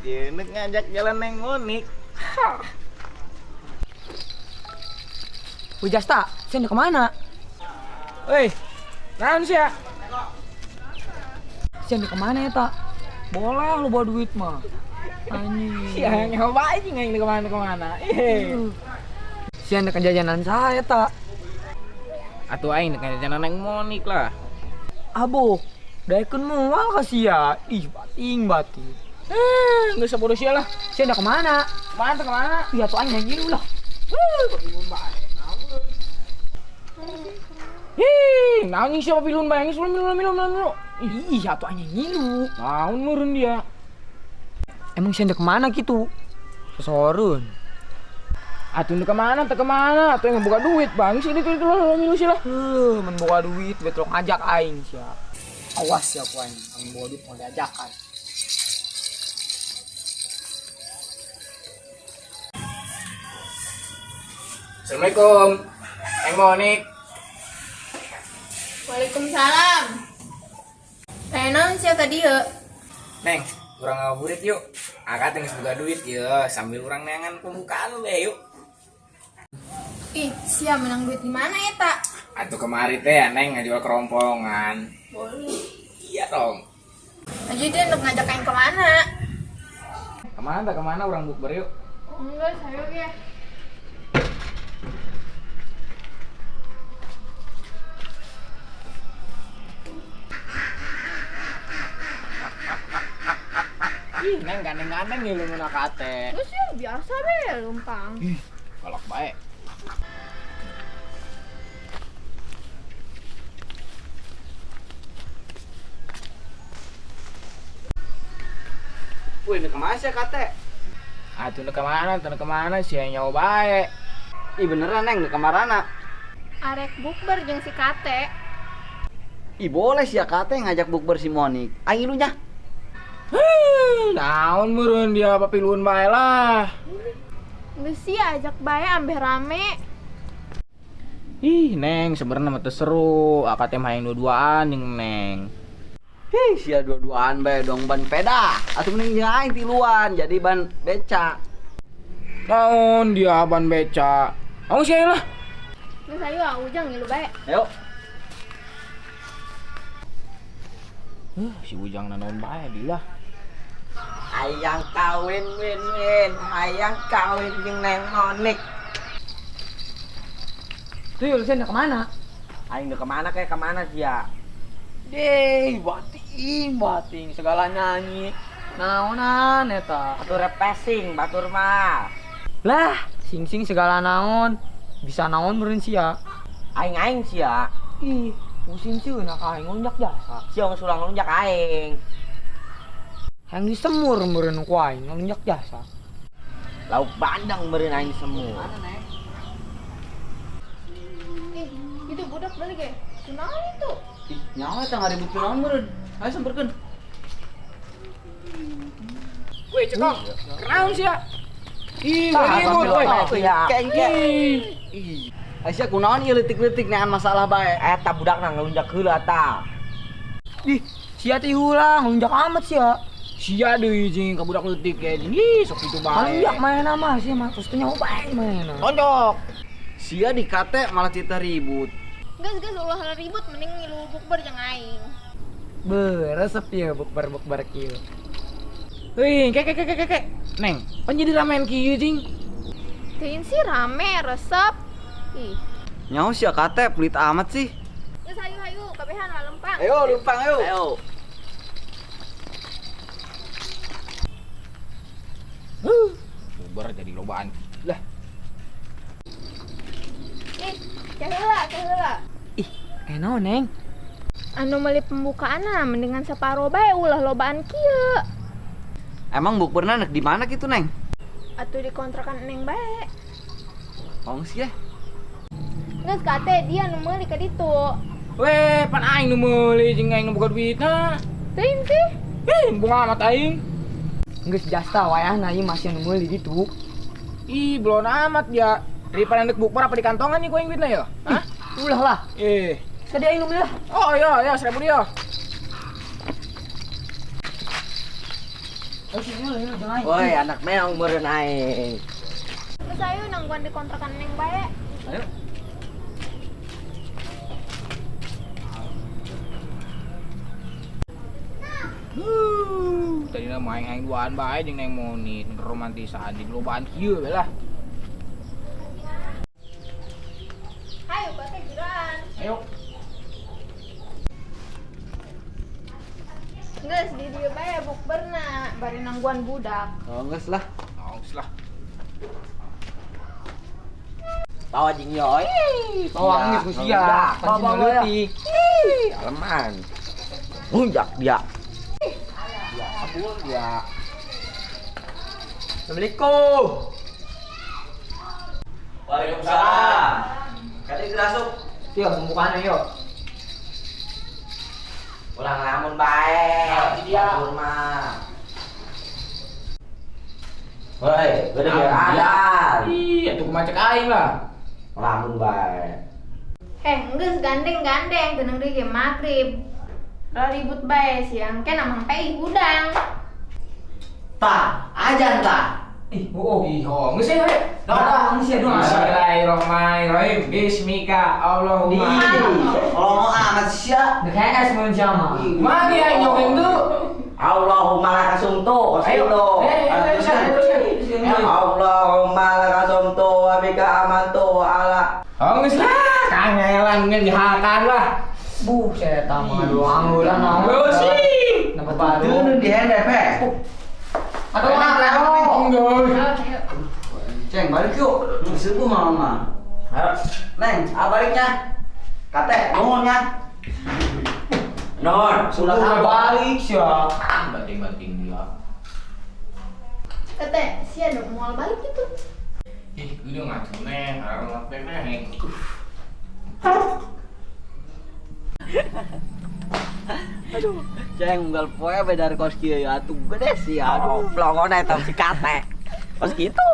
duit ya, nek ngajak jalan Neng Monik. Wijasta, sini kemana? Woi, naon sih ya? Sini kemana ya tak? Boleh lu bawa duit mah. Anjing. Sia nyoba aja nggak ini kemana-kemana. Iya. Sia nek jajanan saya tak? Atuh aing nek jajanan Neng Monik lah. Abo, daekeun moal ka sia. Ih, bating bating. Eh, nggak usah bodoh sia lah. Sia nek kemana? Kemana kemana? Iya tuh aing ngilu lah. Huh, bae. Hih, naon siapa pilun bae geus milu milu milu. Ih, atuh aing ngilu. Naon meureun dia? Emang sia ndek kemana gitu? Sesorun. Atuh ndek kemana? Teu kemana? Atuh yang buka duit, Bang. Sini itu milu sih lah. Heuh, mun boga duit betrok ngajak aing sia. Awas ya ku aing, aing boga duit mau diajakan. Assalamualaikum. Neng Monik. Waalaikumsalam. Kayak naon sia ka dieu? Neng, urang ngabuburit yuk. Akak geus boga duit ya, sambil urang neangan pembukaan we yuk. Ih, sia menang duit di mana eta? Atuh kemari teh Neng ngajual kerompongan. Boleh. Iya dong. Aja dia untuk ngajak aing kemana? Kemana tak kemana urang bukber yuk? Enggak, saya ya. Ih, Neng gandeng-gandeng ya lu mun kate. Terus ya biasa be, lumpang. Ih, kolok bae. Wih, ini kemana sih kate? Atuh nu kemana, tuh kemana sih yang nyawa bae. Ih beneran Neng, nu kamarana? Arek bukber jeung si Kate. Ih boleh sih ya Kate ngajak bukber si Monik. Aing lu nya. Naon meureun dia papiluun bae lah. Geus sih ajak bae ambeh rame. Ih, Neng, sebenarnya mah teu seru. Akak teh mah hayang dua-duaan jeung Neng. Hih, sia dua-duaan bae dong ban peda. Atuh mending jeung aing tiluan jadi ban beca. Naon dia ban beca. Aung sia lah. Geus ayo ah Ujang ngilu bae. Ayo. Si Ujang naon bae dilah. Hayang kawin win win, hayang kawin jeung Neng Monik. Tuyul, sia ndek kemana? Aing ndek kemana kayak kemana sia? Deh, bating bating segala nyanyi. Naonan eta? Atuh refreshing batur mah. Lah, sing-sing segala naon. Bisa naon meureun sia? Aing-aing sia. Ih, pusing sieun ka aing ngelunjak jasa. Sia geus ulah ngelunjak aing. Hayang disemur meureun ku aing ngelunjak jasa. Lauk bandeng meureun aing semur. Ih, itu budak balik ge. Kunaon itu? Ih, nyawa eta ngaribut kunaon meureun. Ayo samperkeun. Woi, cekong. Kunaon sia? Ih, ribut woi. Kengke. Ih, sia kunaon ieu leutik-leutik neangan masalah bae. Eta budakna ngelunjak heula ta. Ih, sia teh ulah ngelunjak amat sia. Sia deui jeung ka budak leutik ge jeung ih sok kitu bae. Ngelunjak maena mah sia mah terus teh nyawa bae maena. Tonjok. Sia di kate malah kita ribut. Geus geus ulah ribut mending ngilu bukber jeung aing. Beuh, resep ya bukber-bukber kieu. Heuh, ke ke ke ke ke. Neng, pan jadi ramean kieu jeung. Teuing sih rame, resep. Ih. Nyaho sia kate pelit amat sih. Geus hayu hayu kabehan lah lempang. Ayo lempang ayo. Ayo. Bukber jadi lobaan. Lah. Ih, keheula, keheula. Ih, naon Neng? Anu meuli pembukaanna mendingan saparo bae ulah lobaan kieu. Emang bukberna nek di mana kitu, Neng? Atuh di kontrakan Neng bae. Tong sih ya. Geus kate dia nu meuli ka ditu. Weh, pan aing nu meuli jeung aing nu boga duitna. Teuing sih. Ih, bunga amat aing. Geus jasta wayahna ieu masih nu meuli ditu. Ih, belon amat ya. Daripada ndek bukber apa di kantongan nih ku aing duitna ya? Hah? Ulah lah. Eh, Sadi aing nu meuli lah. Oh iya, iya 1000 dia. Woi, anak meong meureun aing. Geus ayo nangguan di kontrakan Neng bae. Ayo. Tadi mah aing duaan bae jeung Neng Monit romantisan di lobaan kieu we lah. Ayo bate jiran. Ayo. Geus di dieu bae bukberna bari nangguan budak. Oh, geus lah. Oh, geus lah. Bawa jeung yo. Bawa geus ku sia. Bawa leutik. Aleman. Hunjak dia. Ya, abul dia. Assalamualaikum. Waalaikumsalam. Kali gerasuk. Yuk, pembukaan yuk. Ulah ngelamun bae. Dia. Mah. Woi, gede ada. Ih, atuh kumaha cek aing lah. Ngelamun bae. Geus gandeng-gandeng tenang deui ge magrib. Ribut bae siang ke namang pei hudang. Tah, ajan tah. Ih, oh. Ih, oh, geus we. Dah, geus ya doa. Bismillahirrahmanirrahim. Bismika Allahumma. Kalau amat sia. Dek es mun jama. Kumaha ge aing nyokeng tuh? Allahumma lakasumtu. Ayo. Allahumma lakasumtu wa bika amantu wa ala. Oh, geus lah, kangelan ngeun jahakan lah. Buh, saya mah doang ulah naon. Geus sih. Nama baru. Teu di hende pe. Aduh, ah, Geus. Ceng, balik yuk. Sepuh mama. Ayo. Neng, ah baliknya. Kate, nuhun nya. Nuhun. Sudah Ulah balik sia. Banting-banting dia. Kate, sia dong moal balik gitu. Ih, udah ngacu neng, arang neng. Aduh, ceng unggal poe we dari kos kieu ya atuh gede sih aduh. Aduh, plongona eta si Kate. Kos kitu.